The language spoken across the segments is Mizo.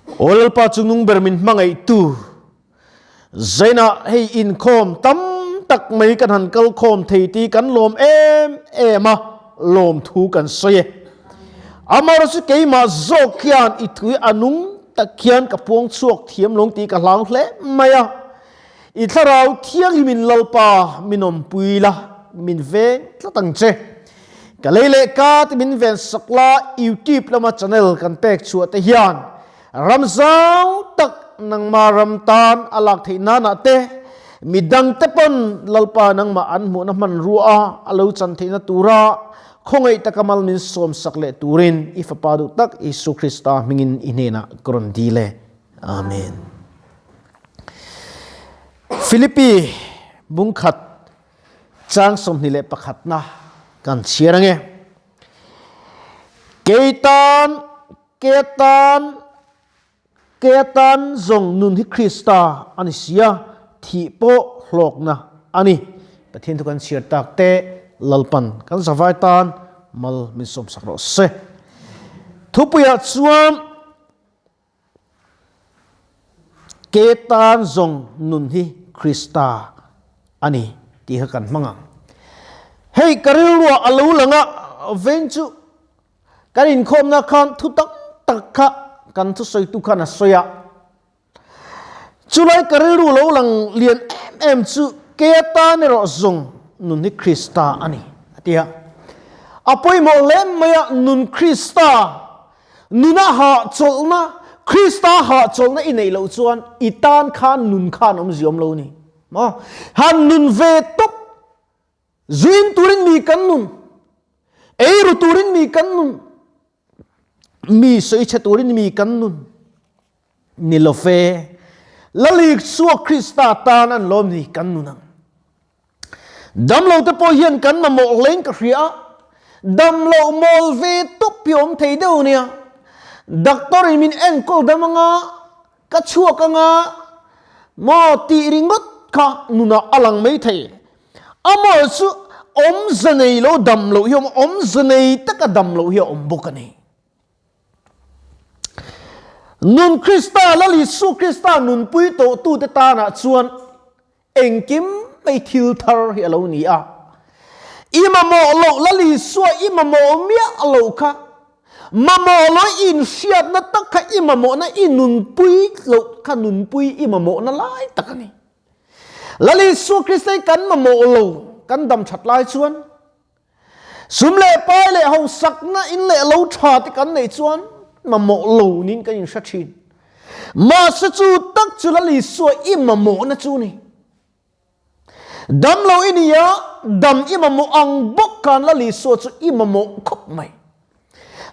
Aw Lalpa chungnung ber min hmangaihtu, Zainah hei inkhawm tam tak mai kan han kal khawm thei tih kan lawm em em a, lawmthu kan sawi e. Amaherawhchu chu keimah zawk hian i tui a nung tak hian ka puang chhuak thiam lawng tih ka hlau hle mai a. I thlarau thianghlimin Lalpa min awmpui la, min veng tlat ang che. Ka lei leh ka ti min ven sak la, YouTube lama channel kan pek chhuah te hian ram zau tak nangma ram tan a lak theih nanah te, midang te pawn Lalpa nangmah an hmuhna hmanrua a a lo chan theihna tura khawngaih taka mal min sawm sak leh turin i Fapa duh tak Isu Krista hmingin i hnenah ka rawn dil e. Amen. Philippi bungkhat chang 21 na kan chhiar ange. Keitan, ketan, ketan zawng nun hi Krista a ni sia, thih pawh hlawkna a ni. Pathian thu kan chhiar tak te Lalpan kan zavai tan mal min sawmsak rawh se. Thupuiah chuan Ke tan zawng nun hi Krista a ni tih kha kan hmang ang. Hei ka rilruah a lo lang a, veng chu kan inkhawmna khan thu tam tak kha kan thusawitu khan a sawi a. Chulai ka rilru lo lang lian em em chu ke tan erawh zawng nun hi Krista a ni a ti a. A pawimawh hle mai a, nun Krista Nuna hahchawlhna, Krista hahchawlhna i neih loh chuan i tan khan nun khan awmzia awm lo ni. Maw? Han nun ve tawp. Zuin turin mi kan nun. Eiru turin mi kan nun. Mi sawichhe turin mi kan nun. Ni lo fe. Lalik chhuak Krista tan an lawm ni kan nun ang. Damlo te pawh hian kan mamawh hlein ka hria a, damloh mawl ve tawp hi awm thei deuh nia. Doctor in min enkawl dam anga, ka chhuak anga maw tih ringawt kha nunah a lang mai thei. Amaw chu awmze nei lo damloh hi a awm a, awmze nei taka damloh hi a awm bawk a ni. Nun Krista, Lal Isu Krista nunpui tawhtute tanah chuan Engkim mai thil thar hi a lo ni a. I mamawh loh Lal Isua i mamawh miah loh kha, mamawh loh i inhriatna tak kha i mamawhna i nunpui loh kha nunpui i mamawhna lai tak a ni. Lal Isua Krista hi kan mamawh lo kan dam that lai chuan sum leh pai leh hausakna in leh lo tha te kan neih chuan mamawh lo niin kan inhre thin. Mahse chu tak chu Lal Isua i mamawhna chu ni. Dam lo i ni a, dam i mamawh ang bawk khan Lal Isua chu i mamawh khawp mai.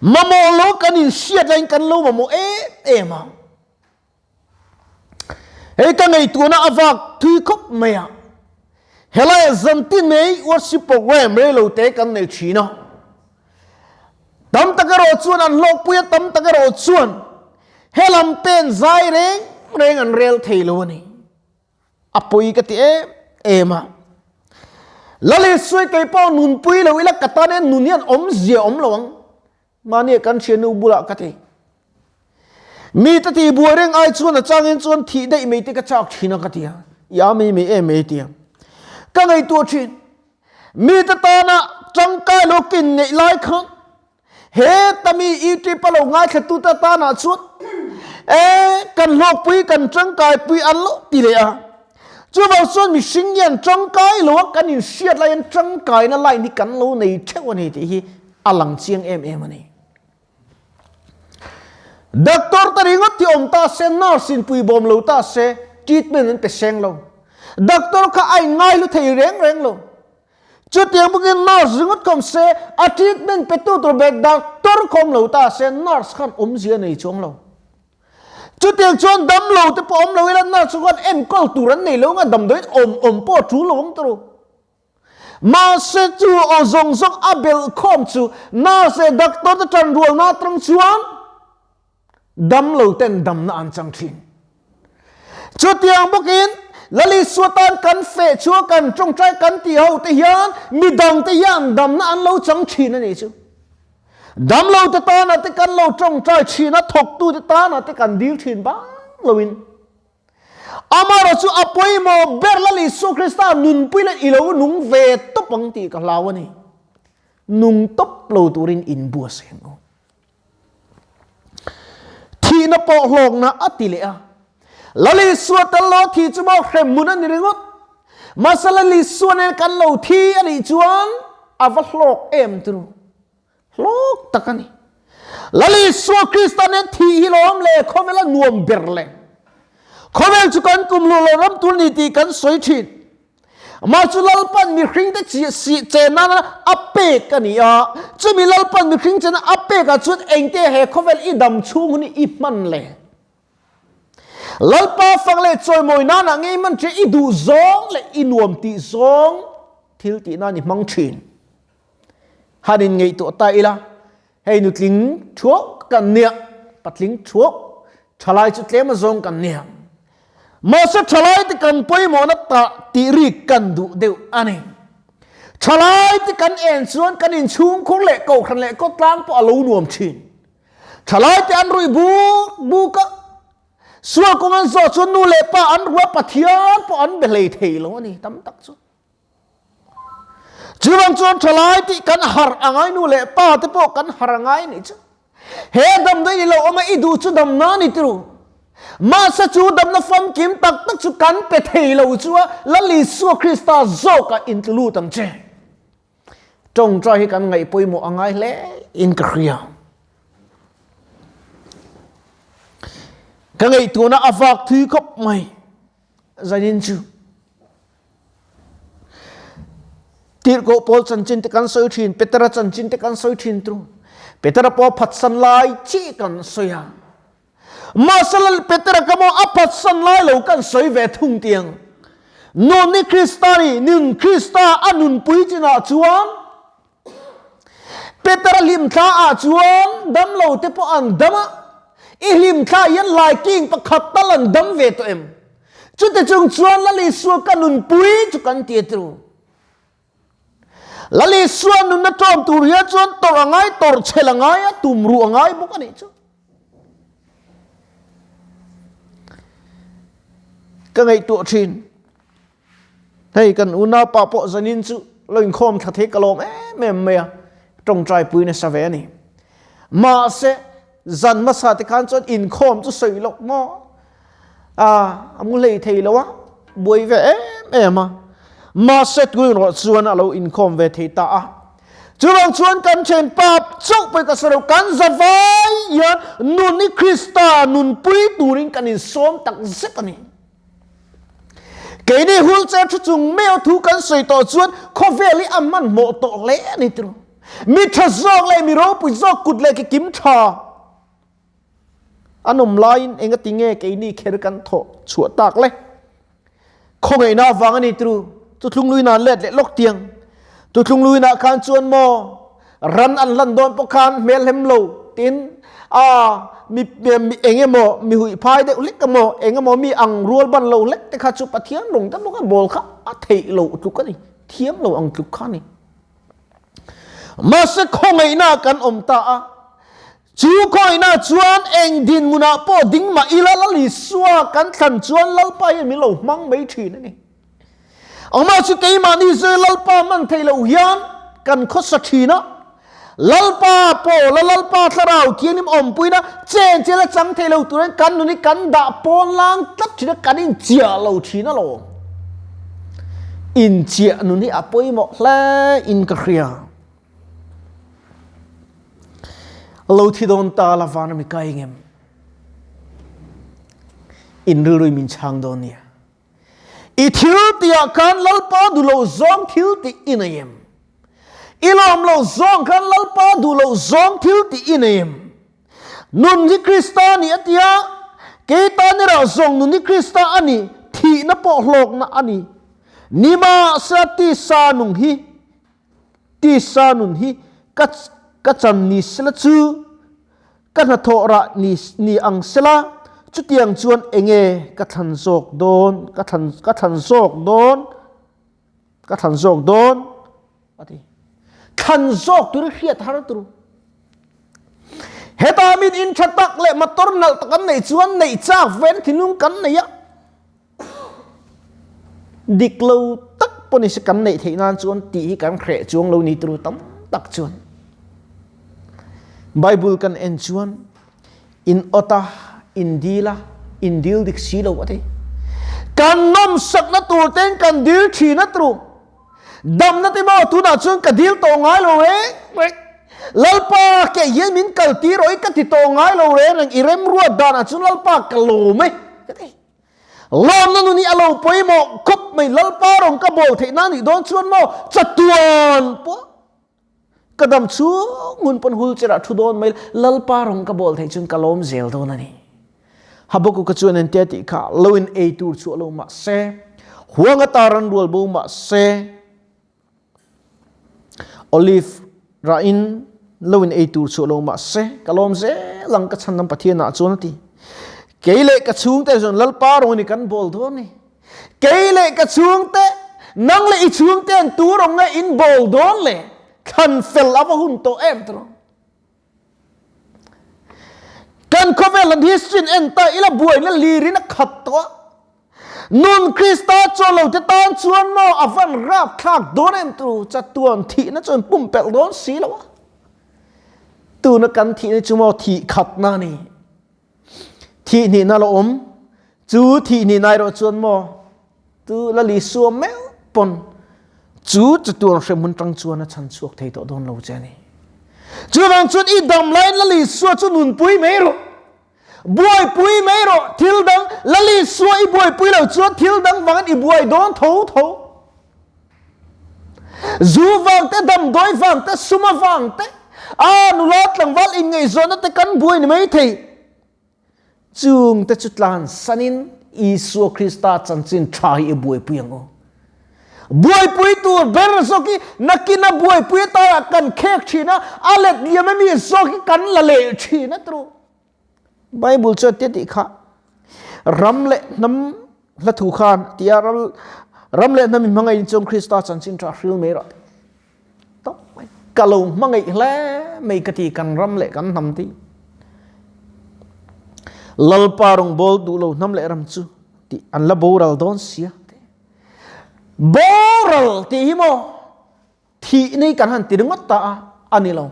Mamawh lo kan inhriat laiin kan lo mamawh em em a. Hei ka ngaihtuahna a vak thui khawp mai a. Helai zantin mai worship program reilo te kan nei thin a. Tam tak erawh chuan an hlawkpui a, tam tak erawh chuan helam pen zai reng reng an rel thei lo a ni. A pawi ka ti em em a. Lali sawi kei pawh nunpui lo ila ka tan hian nun hian awmzia awm lo ang. Mahni kan thiannu bulah ka ti. Mi te tih buai reng ai chuan a changin chuan thih daih mai te ka chak thin a ka ti a. I a mai mai em mai ti a. Ka ngaihtuah thin. Mi te tana tangkai lo kin neih lai khan he tami YouTube a lo ngaithla tu te tanah chuan e kan hlawkpui kan tangkai pui an lo ti leh a. Chuvang chuan mihring hian tangkai lo a kan inhriat laiin tangkaina line hi kan lo nei theuh a ni tih hi a lang chiang em em a ni. Doctor te ringawt hi awm ta se, nurse in pui bawm lo ta se, treatment an pe seng lo. Doctor kha a in ngai hlu thei reng reng lo. Chutiang bawkin nurse ringawt kha awm se, a treatment pe tu tur ber doctor kha awm lo ta se, nurse khan awmzia nei chuang lo. Chutiang chuan damlo te pawh awm lo ila nurse khan enkawl tur an nei lo anga damdawiin awm awm pawh a tul lo ang tawh. Mahse chu aw zawng zawng a belh khawm chu nurse leh doctor te tan rualna atang chuan damlo ten damna an chang thin. Chutiang bawkin Lal Isua tan kan feh chhuah kan tawngtai kan tih ho te hian midang te hian damna an lo chang thin a nih chu. Damlo te tana te kan lo tawngtai thin a, thawktu te tana te kan dil thin bang loin. Amaherawh chu a pawimawh ber Lal Isua Krista nunpui leh i lo nung ve tawp ang tih ka hlau a ni. Nung tawp lo turin inbuatsaih ang u. Thihna pawh hlawkna a ti leh a. Lal Isua tel lo thi chu maw hremhmun a ni ringawt. Mahse Lal Isua nen kan lo thi a nih chuan a va hlawk em turu. Hlawk tak a ni. Lal Isua Krista nen thih hi lawm le khawvel a nuam ber le. Khawvel chu kan kum luh lo ram tur ni tih kan sawi thin. Mah chu Lalpan mihringte chen nana a pek a ni a, chumi Lalpan mihring chena a pekah chuan engte he khawvel i dam chhung hun i hman le? Lalpa fak leh chawimawi nana ngei hman che i duh zawng leh i nuam tih zawng thil tih nan i hmang thin. Han in ngaihtuah ta ila, hei nutling thuak kan nia, patling thuak, thalai chu tlem azawng kan nia. Mahse thalai te kan pawimawhna tah tih rik kan duh deuh a ni. Thalai te kan en chuan kan inchhungkhur leh kohhran leh khawtlang pawh a lo nuam thin. Thalai te an ruih buk buk a, sual kawng an zawh chuan nu leh pa an ruah Pathian pawh an be hlei thei lo a ni tam tak chu. Chuvang chuan thalai tih kan harh a ngai nu leh pa te pawh kan harh a ngai nih chu. He damdawi ni lo awm a i duh chu damna ni tiru. Mahse chu damna famkim tak tak chu kan pe thei lo chu a Lal Isua Krista zawkah in tlu lut ang che. Tawngtai hi kan ngaih pawimawh a ngai hle in ka hria. Ka ngaihtuahna a vak thui khawp mai zanin chu. Tirhkoh Paul chanchin te kan sawi thin, Petera chanchin te kan sawi thin tu. Petera pawh phatsan lai chi kan sawi a. Mahse lal Petera ka maw a phatsan lai lo kan sawi ve thung tiang. Nun ni Krista ni, nun Krista a nunpui chinah chuan Petera hlimthla ah chuan damlo te pawh an dam a, i hlimthla hian laiking pakhat tal an dam ve tawh em? Chute chung chuan Lal Isua ka nunpui chu kan ti a tiru. Lal Isua nunna ṭawm tur hian chuan tawrh a ngai, tawrh chhel a ngai a, tum ruh a ngai bawk a nih chu. Ka ngaihtuah ṭhin. Hei kan unaupa pawh zanin chu lo inkhawm thla thei ka lawm em em mai a, tawngtai pui nasa ve a ni. Mahse, zan hmasa te khan chuan inkhawm chu sawi loh maw? A, a mu hlei thei lo a, buai ve em em a. Mahse, tuin rawh chuan a lo inkhawm ve thei ta a. Chuvang chuan kan thianpa chauh pawh ka sawi lo, kan zavai hian nun hi Krista nunpui turin kan insawm tak zet a ni. Keini wheelchair thu chung meuh thu kan sawi tawh chuan khawvel hi a hmanhmawh tawh hle a ni tiro. Mi tha zawk leh mi ropui zawk kut leh ke kim tha an awm laiin engati nge keini kher kan thawh chhuah tak le? Khawngaihna avang a ni tiro. Chuthlung luina an let leh lawk tiang. Chuthlung luina khan chuan maw Ran an hlan dawn pawh khan hmel hem lo tin a mi eng emaw mi huih phai deuh hlek emaw eng emaw mi ang rual ban lo hlek te kha chu Pathian rawng te bawk a bawl kha a theih lo tluk a ni thiam lo ang tluk kha a ni. Mahse khawngaihna kan awm ta a chu khawngaihna chuan eng dinhmunah pawh ding mah ila Lal Isua kan thlan chuan Lalpa hian min lo hmang mai thin a ni. Amah chu keimahni zui Lalpa hman theih loh hian kan khawsa thin a, Lalpa pawl a Lalpa thlarau thianghlim awmpuina chen chen a chang thei lo turin kan nun hi kan dah pawn lang tlat thin a, kan inchiah lo thin alawm. Inchiah nun hi a pawimawh hle in ka hria. Lo thi dawn ta la van a mi kai ngem. In rilru min chhang dawn nia. I thil tihah khan Lalpa duh loh zawng thil tih i nei em? I lawm loh zawng khan Lalpa duh loh zawng thil tih i nei em? Nun hi Krista a ni a ti a, kei tan erawh zawng nun hi Krista a ni, thihna pawh hlawkna a ni. Nimahsela tisa nung hi, tisa nun hi ka ka chan ni sela chu, Ka hnathawh rah ni ni ang sela, chutiang chuan enge ka thlan zawk dawn, ka thlan ka thlan zawk dawn, ka thlan zawk dawn a ti. Thlan zawk tur i hriat har tur. Heta min in tha tak leh motor nalh tak an neih chuan neih chak ven thinlung kan nei a. Dik lo tak pawh ni se kan neih theih nan chuan tih hi kan hreh chuang lo ni turu tam tak chuan. Bible kan en chuan in awt a, in dil a, in dil dik si lo a ti. Kan nawmsakna tur ten kan dil thin a turu. Damna te maw tunah chuan ka dil tawh ngai lo reng reng. Lalpa keh hian min kal tir rawh i ka ti tawh ngai lo reng reng i remruat danah chuan Lalpa ka lawm e ka ti. Lawmna nun hi a lo pawimawh khawp mai Lalpa rawn ka bawl theih nan nih dawn chuan maw chatuan pawh ka dam chhung hun pawn hul cherah thu dawn mai Lalpa rawn ka bawl theih chuan ka lawm zel dawn a ni. Habakuka chuan engtia tih kha lo in ei tur chhuah lo mah se, huang ata ran rual bo mah se, olive rah in lo in ei tur chhuah lo mah se, ka lawm zel ang ka chhan lam Pathian ah chuan a ti. Kei leh ka chhungte chuan Lalpa rawng in kan bawl dawn ni. Kei leh ka chhungte, nang leh i chhungte an tu rawng nge in bawl dawn le? Thlan fel a va hun tawh em tiraw? Kan khawvel an history in en ta ila buaina lirin a khat tawh a. Nun Krista chuan lo te tan chuan maw a van rap thlak dawn em tu chatuan thihna chuan pumpelh dawn si lo a. Tuna kan thihna chu maw thih khatna ni. Thih hnihna lo awm. Chu thih hnihna erawh chuan maw tu la li suam meuh pawn chu chatuan hremhmun tang chuan a chhan chhuak thei tawh dawn lo che a ni. Chuvang chuan i dam laiin la li sua chu nunpui mai rawh. Buaipui mai rawh thil dang la li sua i buaipui lo chuan thil dang vangin i buai dawn tho tho. Zu vang te, damdawi vang te, suma vang te, a nula tlangval inngaihzawnna te kan buai ni mai thei. Chung te chu tlan sanin Isua Krista chanchin tha hi i buaipui ang u. Buaipui tur ber zawk hi nakina buaipui atana kan khek thin a, a let liam ami zawk hi kan la leh thin a tru. Bible chuan tia tih kha ram leh hnam hla thu khan tia ram ram leh hnam in hmangaih chuan Krista chanchin tha hril mai rawh tawp mai ka lo hmangaih hle mai ka ti kan ram leh kan hnam ti Lalpa rawngbawl duh lo hnam leh ram chu ti an la boral dawn sia boral tih hi maw Thih ni kan han ti ringawt ta a, a ni lo.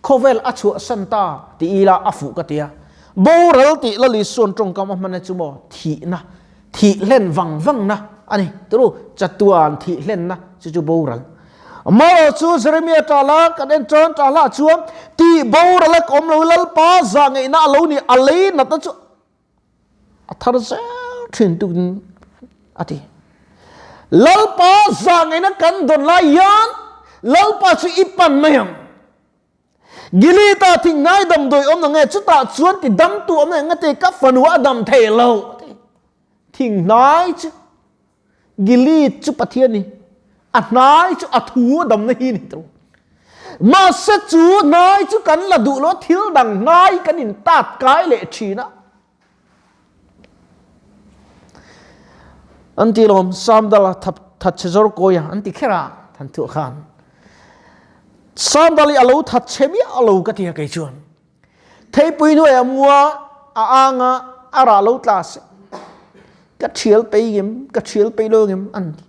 Khawvel a chhuahsan ta ti ila a fuh ka ti a. Boral tih la Lisuan tawngkam a hman a chu maw thihna, thih hlen vang vangna a ni. Turu, chatuan thih hlenna chu chu boral. Amaherawh chu Jeremia tala kan en chuan tala chuan tih boral a ka awm lo i Lalpa zah ngeihna a lo ni a lei natna chu a thar zel thin tukin a ti. Lalpa zahngaihna kan dawn lai hian Lalpa chu i pan mai ang. Gilita thingnai damdawi awm na nge chutah chuan ti damtu awm na nge te ka fanu a dam thei lo. Thingnai chu Gilead chu Pathian ni a hnai chu a thu a damna hi ni tawh. Mahse chu hnai chu kan la duh lo thil dang hnai kan in tat kai leh thin a. An ti lawm Samdala that chhe zawr kawi a an ti kher a than thuah khan. Samdali a lo that chhe miah lo ka ti a kei chuan. Theipui hnuai a mua a ang a, a rah lo tla se. Ka thial pei ngem, ka thial pei lo ngem an ti.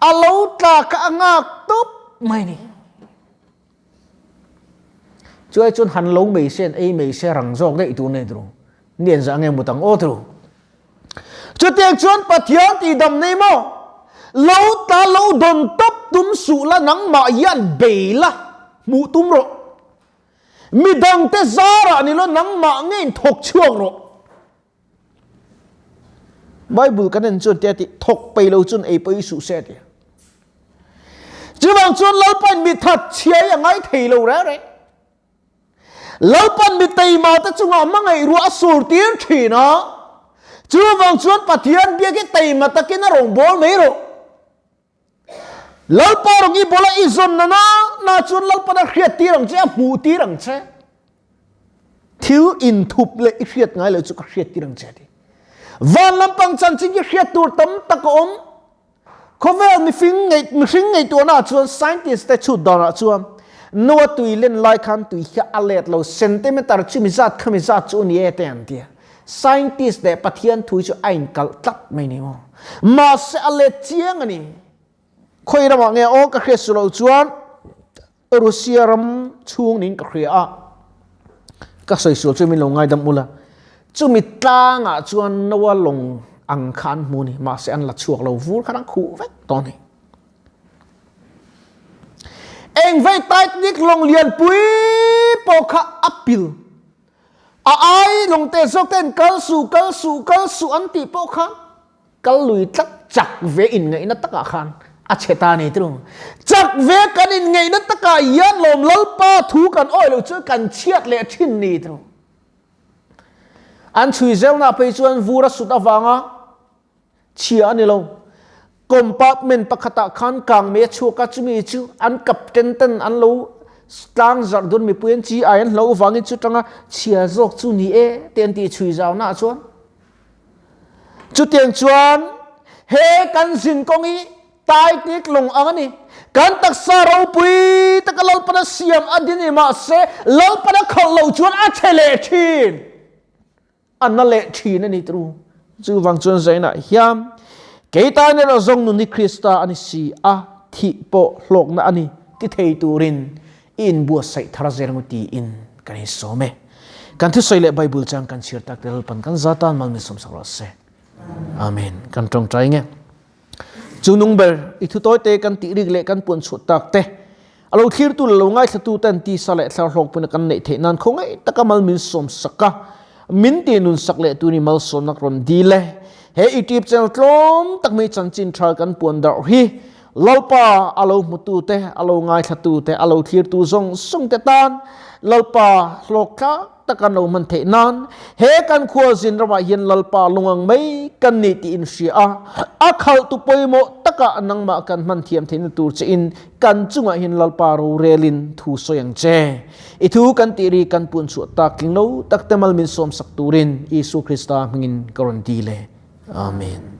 A lo tla kha a ngak tawp mai ni. Chuai chuan han lo mei se an ei mei se rang zawk daih tur nei turu. Nian zah nge mut ang aw turu. Chutiang chuan Pathian tihdam nei maw? Lo tla lo dawn tawp tum suh la nangmah hian bei la hmuh tum rawh. Midangte zarah ni lo nangmah ngeiin thawk chhuak rawh. Bible kan en chuan tia ti thawk pei lo chuan ei pawh i suh se tia. Chuvang chuan Lalpain mi that chhia hi a ngai thei lo reng reng. Lalpan mi teima te chungah hmangaih ruah a sur tir thin a. Chuvang chuan Pathian biak hi teima takin a rawngbâwl mai rawh. Lalpa rawng i bawla i zawn na na na chuan Lalpan a hriat tir ang che, a hmuh tir ang che. Thil inthup leh i hriat ngai lo chu ka hriat tir ang che ti. Van lampang chanchin hi hriat tur tam tak a awm. Khawvel mifing ngei mihring ngaihtuahna ah chuan scientist te chhut danah chuan. Noa tui len lai khan tui hi a let lo centimeter chumi zat khami zat chu ni e te an tia. Scientist leh Pathian thu chu a inkalh tlat mai ni maw. Mahse a let chiang a ni. Khawi ramah nge aw ka hriat su lo chuan Russia ram chhung niin ka hria a. Ka sawi sual chu min lo ngaidam ula. Chumi tlangah chuan Noa lawng ang kha an hmu a ni. Mahse an la chhuak lo vur khan an khuh vek tawh a ni. Eng vei Titanic lawng lianpui pawh kha a pil. A ai lawng te zawk ten kal suh, kal suh, kal suh an tih pawh kha kal lui tlat chak ve inngaihna takah khan a chhe ta a ni tilo. Chak ve kan inngaihna takah hian lawm Lalpa thu kan awih loh chuan kan chhiat leh thin ni tilo. An chhui zelna phei chuan vur a sut avanga chhia a ni lo. Compartment pakhatah khan kangmei a chhuak a, chumi chu an captain ten an lo tlang zarh dawn mipui an chi ai an hlo vangin chu tanga chhia zawk chu ni e te an tih chhui zaunaah chuan chutiang chuan he kan zin kawng hi Titanic lawng ang a ni. Kan taksa ropui taka Lalpana siam a din ni mahse Lalpana khalh lo chuan a chhe leh thin. A na leh thin a ni tru. Chuvang chuan zainah hian kei tan erawh zawng nun hi Krista a ni si a, thih pawh hlawkna a ni ti thei turin i inbuatsaih thar zel ngu tiin kan insawm e. Kan thusawi leh Bible chang kan chhiar tak te Lalpan kan za tan mal min sawmsak rawh se. Amen. Kan tawngtai nge. Chu nung ber i thu tawite kan tih rik leh kan puan chhuah tak te, a lo thlirtu leh lo ngaithlatu ten tisa leh thlar hlawkpuina kan neih theih nan khawngaih taka mal min sawm sak a, min ti nun sak leh tuni malsawmna rawn dil e. He YouTube channel tlawm tak mai chanchin tha kan puan darh hi Lalpa a lo hmutu te, a lo ngaithlatu te, a lo thlirtu zawng zawng te tan Lalpa hlawk tlak tak an lo hman theih nan he kan khualzin ramah hian Lalpa lungang mai kan ni tih in hria a, a khalhtu pawimawh takah nangmah kan hman thiam theihna tur che in kan chungah hian Lalpa rorelin thu sawi ang che. I thu kan tih ri kan pun chhuah tak tling lo tak te mal min sawmsak turin Isu Krista hmingin ka rawn dil e. Amen.